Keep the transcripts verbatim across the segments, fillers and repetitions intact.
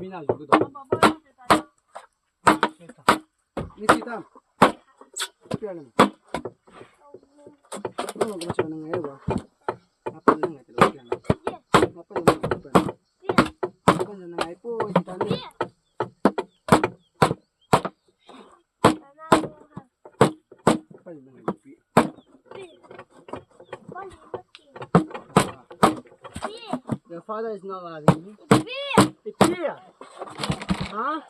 bina ju do. Ni si tam. Pia lang. Ano ko sa nang ngayon ba? Apa nang ngayon? Apa nang ngayon? Apa nang ngayon? Your father is not loving you. Huh?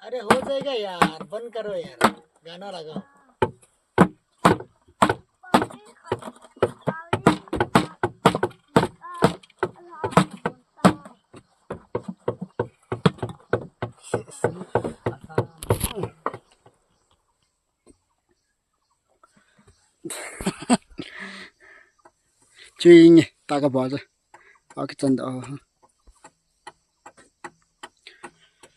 अरे हो जाएगा यार, बंद करो यार, गाना लगाओ। Chui nge, ta ka ba ja. A ka chan da.